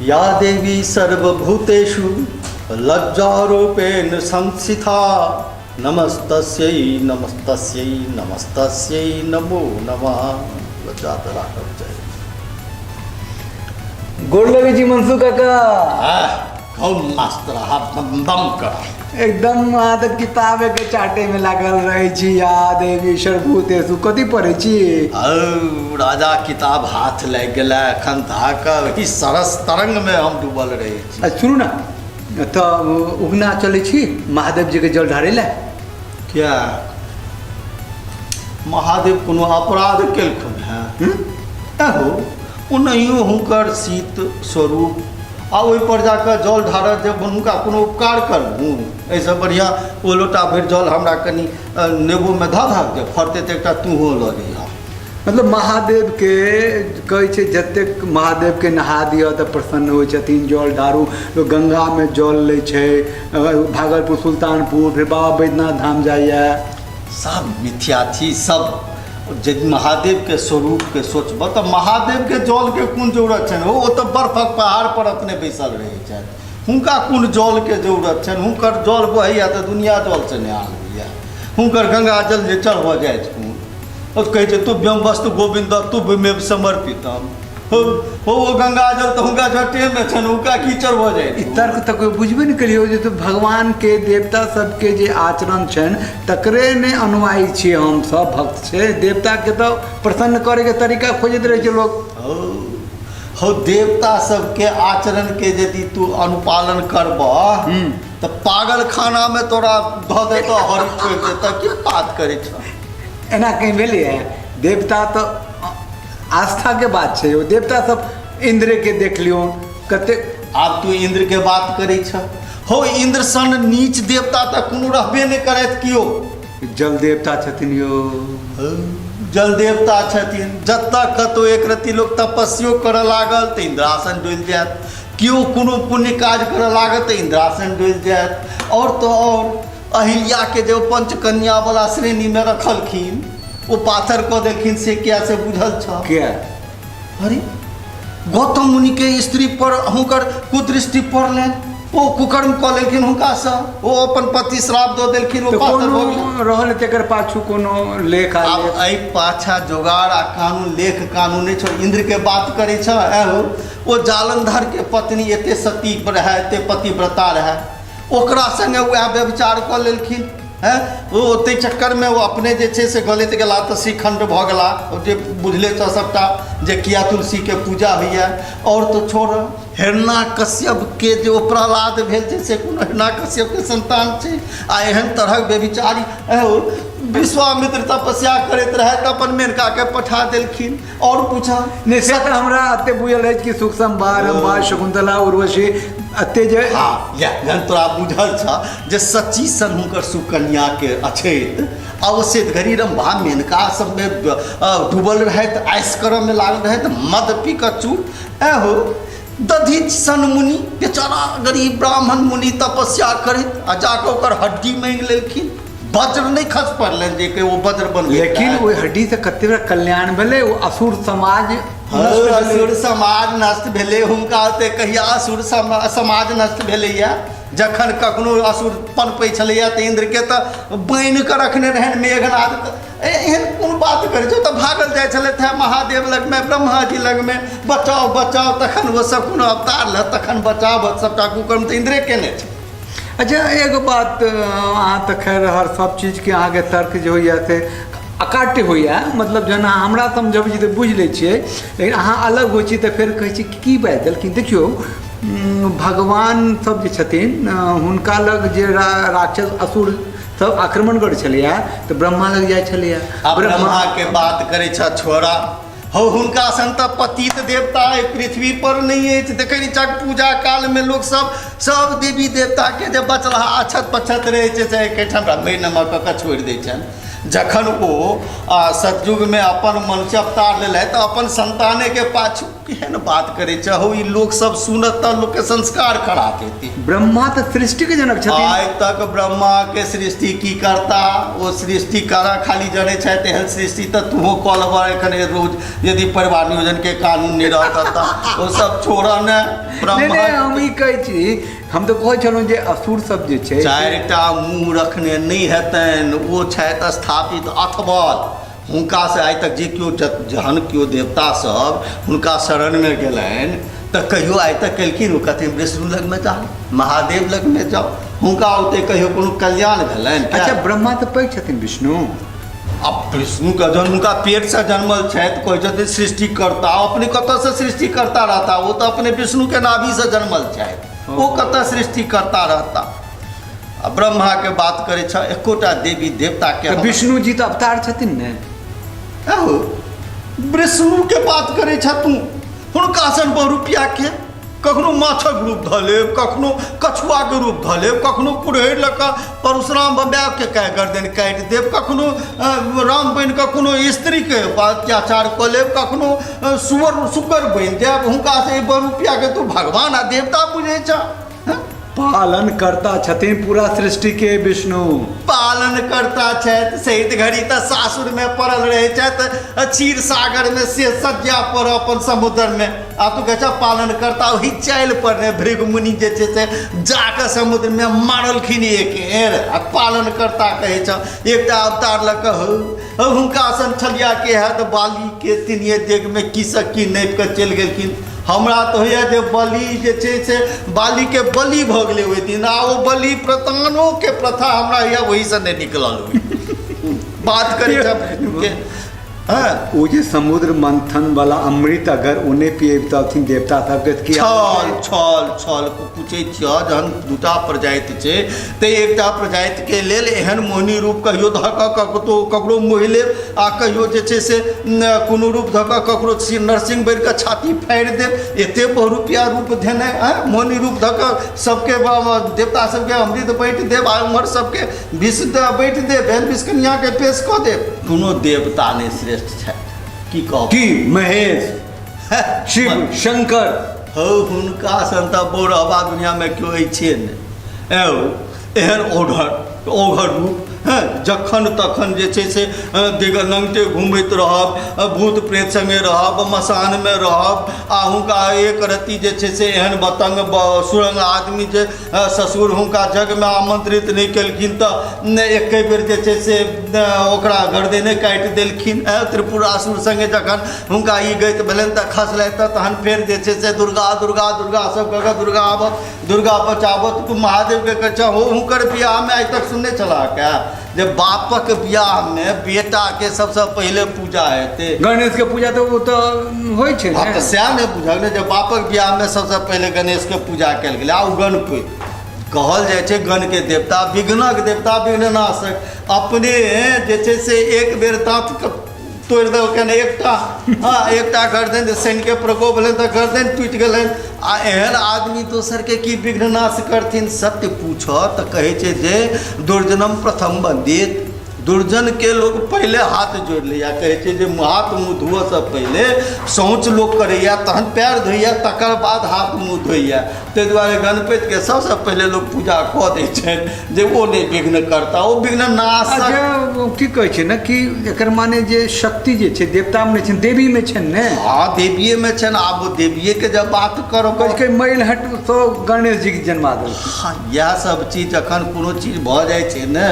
या देवी सर्वभूतेषु लज्जारूपेण संस्थिता नमस्तस्यै नमस्तस्यै नमस्तस्यै नमो नमः। लज्जा तऽ राखब चाही। गोर लगै छी मनसू काका। आह, खूब मस्त रहा, बम बम करा। एकदम अहाँ तऽ किताबे के चाटे में लागल रहै छी। या देवी सर्वभूतेषु कथी पढ़ै छी? औ राजा, किताब हाथ लागि गेला एखन धाक ई सरस तरंग में हम डूबल रहै छी। आ सुनू ने, तऽ उगना चलै छी महादेव जी के जल ढारै लए। किया, महादेव कोनो अपराध केलखुन हेँ? एहो ओनाहियो हुनकर शीत स्वरूप आ ओहिपर जाकऽ जल ढारऽ जे हुनका कोनो उपकार करबू? एहिसँ बढ़िआँ ओ लोटा भरि जल हमरा कनि नेबोमे धऽ धऽ जे फड़तै तऽ एकटा तूहो लऽ जइहऽ। मतलब महादेवके कहै छै जतेक महादेवके नहा दिअ तऽ प्रसन्न होइ छथिन। जल ढारू, लोक गङ्गामे जल लै छै, भागलपुर, सुल्तानपुर, फेर बाबा बैद्यनाथ धाम जाइए। सब मिथ्या छी सब। जे महादेवके स्वरूपके सोचबह तऽ महादेवके जलके कोन जरूरत छनि? ओ तऽ बर्फक पहाड़पर अपने बैसल रहै छथि, हुनका कोन जलके जरूरत छनि? हुनकर जल बहैया तऽ दुनिया जलसँ नहाल होइए। हुनकर गंगा जल जे चढ़बऽ जाइ छथुन, ओ तऽ कहै छै तुभ्यम वस्तु गोविन्द तुभ्यमेव समर्पितम। हो हो, ओ गंगा जल तऽ हुनका जटेमे छनि, हुनका की चढ़बऽ जाइ? ई तर्क तऽ कोइ बुझबे नहि करियौ जे तऽ भगवानके देवता सबके जे आचरण छनि तकरे ने अनुयायी छियै हमसब, भक्त छै। देवताके तऽ प्रसन्न करैके तरीका खोजैत रहै छै लोक। हौ हौ, देवता सबके आचरणके यदि तू अनुपालन करबह तऽ पागल खानामे तोरा धऽ देतऽ, हरी छोड़ि देतऽ। की बात करै छह? एना कहीं भेलैए? देवता तऽ आस्थाके बात छै। ओ देवता सब इन्द्रके देख लियौ कतेक। आब तू इन्द्रके बात करै छह? हौ, इन्द्र सन नीच देवता तऽ कोनो रहबे नहि करथि केओ। जल देवता छथिन यौ। जल देवता छथिन। जतऽ कतहु एक रत्ती लोक तपस्यो करऽ लागल तऽ इन्द्रासन डोलि जायत। केओ कोनो पुण्य काज करऽ लागत तऽ इन्द्रासन डोलि जायत। आओर तऽ आओर अहिल्याके जे ओ पंचकन्यावला श्रेणीमे रखलखिन, ओ पाथर कऽ देलखिन, से किया से बुझल छह? किया? अरे, गौतम मुनिके स्त्री पर हुनकर कुदृष्टि पड़लनि, ओ कुकर्म कऽ लेलखिन हुनकासँ, ओ अपन पति श्राप दऽ देलखिन, ओ तऽ पाथर कोनो भऽ गेल। रहल तेकर पाछू कोनो लेख आब आलेख? एहि पाछा जोगाड़ आ कानून लेख कानून नहि छौ। इन्द्रके बात करै छह? एहो ओ जालंधरके पत्नी एते सती रहए, एते पतिव्रता रहए, ओकरा सङ्गे वएह व्यभिचार कऽ लेलखिन। हँ, ओ ओते चक्करमे ओ अपने जे छै से गलैत गेला तऽ श्रीखण्ड भऽ गेला। ओ जे बुझले छऽ सभटा जे किया तुलसीके पूजा होइए। आओर तऽ छोड़, हिरणा कश्यपके जे ओ प्रहलाद भेल छै से कोनो हिरणा कश्यपके संतान छै? आ एहन तरहक व्यभिचारी विश्वामित्र तपस्या करैत रहै तऽ अपन मेनकाके पठा देलखिन। आओर पूछा। नहि, से तऽ हमरा एते बुझल अछि कि सुख संवार, रंभा, शकुंतला, उर्वशी एते जे। हाँ, इएह जहन तोरा बुझल छह जे सची सन हुनकर सुकन्याके अछैत आ ओ से घड़ी रंभा मेनका सबमे डूबल रहथि, आइस करऽमे लागल रहथि, मद पी कऽ चूर। एहो दधीच सन मुनि बेचारा गरीब ब्राह्मण मुनि तपस्या करैत आ जाकऽ ओकर हड्डी मांगि लेलखिन। वज्र नहि खस पड़लनि जे कि ओ वज्र बन। लेकिन ओहि हड्डीसँ कते बेर कल्याण भेलै, ओ असुर समाज नष्ट भेलै। असुर समाज नष्ट भेलै हुनका ओते। कहिया असुर समाज नष्ट भेलैया? जखन कखनो असुर पनपै छलैया तऽ इन्द्रके तऽ बान्हि कऽ रखने रहनि मेघनाद। एहन कोन बात करै छै? तऽ भागल जाइ छलथि हेँ महादेव लगमे, ब्रह्माजी लगमे, बचाउ बचाउ। तखन ओ सब कोनो अवतार लए तखन बचाव। सबटा कुकर्म तऽ इन्द्रे केने छै। अच्छा, एगो बात, अहाँ तऽ खैर हर सब चीजके अहाँके तर्क जे होइए से अकाट्य होइए। मतलब जहन अहाँ हमरा समझबै छी तऽ बुझि लै छियै, लेकिन अहाँ अलग होइ छी तऽ फेर कहै छी कि की बाजि देलखिन। देखियौ, भगवान सब जे छथिन, हुनका लग जे राक्षस असुर सब आक्रमण करै छलैए तऽ ब्रह्मा लग जाइ छलैए। आ ब्रह्माके बात करै छह? छोड़ा हौ, हुनका सन तऽ पतित देवता एहि पृथ्वी पर नहि अछि। देखै नहि छहक, पूजा कालमे लोक सब सब देवी देवताके जे बचलहा अछत पछत रहै छै से एकेठाम ब्रह्मे नमः कऽ कऽ छोड़ि दै छनि। जखन ओ सतयुगमे अपन मनुष्य अवतार लेलथि तऽ अपन संतानेके पाछू केहन बात करै छै हौ। ई लोकसभ सुनत तऽ लोकके संस्कार खराब हेतै। ब्रह्मा तऽ सृष्टिके जनक छथिन। आइ तक ब्रह्माके सृष्टि की करता, ओ सृष्टि करऽ खाली जनै छथि। एहन सृष्टि तऽ तूहो कऽ लेबह एखन रोज, यदि परिवार नियोजनके कानून नहि रहत तऽ। ओ सब छोड़ऽ ने। नहि। ब्रह्मा नहि, हम ई कहै छी, हम तऽ कहै छलहुँ जे असुर सब जे छै 4टा मुँह रखने नहि हेतनि। ओ छथि स्थापित अथबल। हुनकासँ आइ तक जे केओ जहन केओ देवता सब हुनका शरणमे गेलनि तऽ कहियो आइ तक केलखिन? ओ कहथिन विष्णु लगमे जाउ, महादेव लगमे जाउ, हुनका ओते कहियो कोनो कल्याण भेलनि? अच्छा, ब्रह्मा तऽ पैघ छथिन विष्णु। आब विष्णुके जहन हुनका पेटसँ जन्मल छथि, कहै छथिन सृष्टिकर्ता, अपने कतऽसँ सृष्टिकर्ता रहता? ओ तऽ अपने विष्णुके नाभिसँ जन्मल छथि, ओ कतऽ सृष्टिकर्ता रहता? आ ब्रह्माके बात करै छह, एकोटा देवी देवताके तऽ विष्णु जी तऽ अवतार छथिन ने। आहो, विष्णुके बात करै छह तू? हुनका सन बहुरुपियाके कखनो माछक रूप धऽ लेब, कखनो कछुआके रूप धऽ लेब, कखनो कुड़हरि लऽ कऽ परशुराम बम्बाके गर्दन काटि देब, कखनो राम बनि कऽ कोनो स्त्रीके अत्याचार कऽ लेब, कखनो सुअर सुगर बनि जायब। हुनकासँ ई बहुरुपियाके तू भगवान आ देवता बुझै छह? पालन करता छथिन पूरा सृष्टि के विष्णु। पालन करता छथि, सहित घड़ी तऽ सासुरमे पड़ल रहै छथि, क्षीर सागरमे से सज्जा पर अपन समुद्रमे। आ तू कहै छह पालन करता? ओहि चालि पर ने भृगु मुनि जे छै से जाकऽ समुद्रमे मारलखिन एक एर। आ पालन करता कहै छह एकटा अवतार लऽ कऽ? हौ, हुनका सन छलिया के हैत? बालीके तीनिये डेगमे की से की नापि कऽ चलि गेलखिन। हमरा तऽ होइए जे बलि जे छै से बालीके बलि भऽ गेलै ओहि दिन, आ ओ बलि प्रदानोके प्रथा हमरा होइए ओहिसँ नहि निकलल होइ। बात करै छै के हँ, ओ जे समुद्र मंथन वाला अमृत अगर ओ नहि पियबतथिन देवता सबके तऽ की? छल छल छल पूछै छियह, जहन दूटा प्रजाति छै तऽ एकटा प्रजातिके लेल एहन मोहिनी रूप कहियो धऽ कऽ ककरो ककरो मोहि लेब, आ कहियो जे छै से कोनो रूप धऽ कऽ ककरो नरसिंह बनि कऽ छाती फाड़ि देब। एते बहुरूपिया रूप धेने आँय, मोहिनी रूप धऽ कऽ सबके देवता सबके अमृत बाँटि देब, आ उम्हर सबके विष बाँटि देब, एहन विषकन्याके पेश कऽ देब। कोनो देवता नहि श्रेष्ठ छथि, की कहब? की महेश, शिव, शंकर? हौ, हुनका सन तऽ बौरहबा दुनिआँमे केओ अछिए नहि। एहो एहन ओढ़र ओघर रूप हँ, जखन तखन जे छै से दिग नङ्गटे घुमैत रहब, भूत प्रेत सङ्गे रहब, मसानमे रहब, आ हुनका एक रत्ती जे छै से एहन बतङ्ग सुरङ्ग आदमी जे ससुर हुनका यज्ञमे आमन्त्रित नहि केलखिन तऽ नहि एके बेर जे छै से ओकरा गर्दने काटि देलखिन। त्रिपुरासुर सङ्गे जखन हुनका ई गति भेलनि तऽ खसलथि, तऽ तहन फेर जे छै से दुर्गा दुर्गा दुर्गा सब कऽ कऽ दुर्गा आबत, दुर्गा बचाबत, तू महादेवके कहै छह। हो, हुनकर बियाहमे आइ तक सुनने छलह क्या जे बापक बियाहमे बेटाके सबसँ पहिले पूजा हेतै? गणेशके पूजा तऽ ओ तऽ होइ छै। हँ, तऽ सएह नहि बुझल ने जे बापक बियाहमे सबसँ पहिले गणेशके पूजा कयल गेलै। आ ओ गणपति कहल जाइ छै गणके देवता, विघ्नक देवता, विघ्ननाशक। अपने जे छै से एक बेर दाँतके तोड़ि देलकनि एकटा, हँ, एकटा गर्दन जे शनिके प्रकोप भेलनि तऽ गर्दन टूटि गेलनि, आ एहन आदमी दोसरके की विघ्ननाश करथिन? सत्य पूछऽ तऽ कहै छै जे दुर्जनम प्रथम वंदित, दुर्जनके लोक पहिले हाथ जोड़ि लैए। कहै छै जे हाथ मुँह धोअसँ पहिले शौच लोक करैए, तहन पैर धोइए, तकर बाद हाथ मुँह धोइए। ताहि दुआरे गणपतिके सबसँ पहिले लोक पूजा कऽ दै छनि जे ओ नहि विघ्न करता, ओ विघ्न नाशक। अच्छा, की कहै छै ने कि एकर माने जे शक्ति जे छै देवतामे नहि छनि, देवीमे छनि ने? हँ, देवीएमे छनि। आब ओ देवीएके जब बात करब, कहै छै मैल हट तो गणेश जीके जन्मा देलखिन। हँ, इएह सब चीज जखन कोनो चीज भऽ जाइ छै ने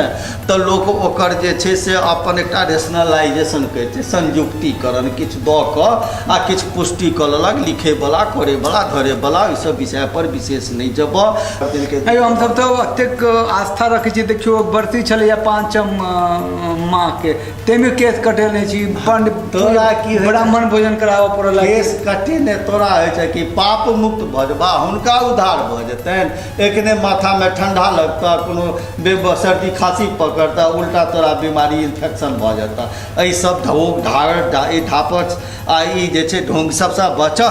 तऽ लोक ओकर जे छै से अपन एकटा रेशनलाइजेशन कहै छै, संयुक्तिकरण किछु दऽ कऽ आ किछु पुष्टि कऽ लेलक लिखैवला, करैवला, धरैवला। ओहि सब विषयपर विशेष नहि जेबऽ। अयो, हमसब तऽ एतेक आस्था रखै छी। देखियौ, बरसी छलैया 5म माहके, ताहिमे केश कटेने छी, पंड तोरा की होइ? ब्राह्मण भोजन कराबऽ पड़ल। केश कटेने तोरा होइ छै कि पाप मुक्त भऽ जेबा, हुनका उद्धार भऽ जेतनि? एखने माथामे ठंडा लगतह, कोनो सर्दी खाँसी पकड़तह, उल्टा तोरा बीमारी इन्फेक्शन भऽ जेतह। एहि सब ढोक ढाड़, ई ढापच आ ई जे छै ढोंग सबसँ बचह।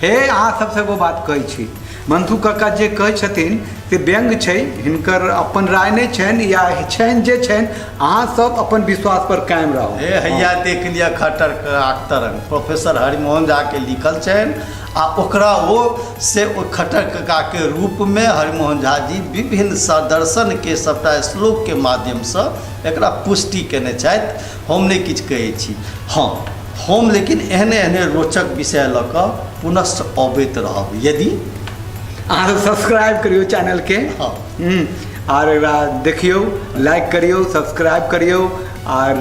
हे, अहाँ सबसँ एगो बात कहै छी, मंथू काका जे कहै छथिन से व्यंग्य छै, हिनकर अपन राय नहि छनि या छनि जे छनि, अहाँ सब अपन विश्वास पर कायम रहू। हे हैया देख लिअ खट्टर ककाक तरंग, प्रोफेसर हरिमोहन झा के लिखल छनि आ ओकरा ओ से ओ खट्टर कका के रूप में हरिमोहन झा जी विभिन्न दर्शन के सबटा श्लोक के माध्यम से एकरा पुष्टि केने छथि। हम नहि किछु कहै छी, हँ हम लेकिन एहने एहने रोचक विषय लऽ कऽ पुनश्च अबैत रहब। यदि अहाँ सब सब्सक्राइब करियौ चैनलके, हँ, आर एकरा देखियौ, लाइक करियौ, सब्सक्राइब करियौ। आर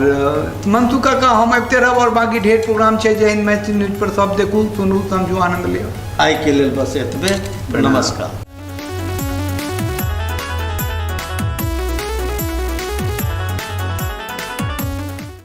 मंथू काका हम अबिते रहब, आओर बाँकी ढेर प्रोग्राम छै जय हिंद मैथिली न्यूज पर, सब देखू, सुनू, समझू, आनंद लियौ। आइके लेल बस एतबे, नमस्कार।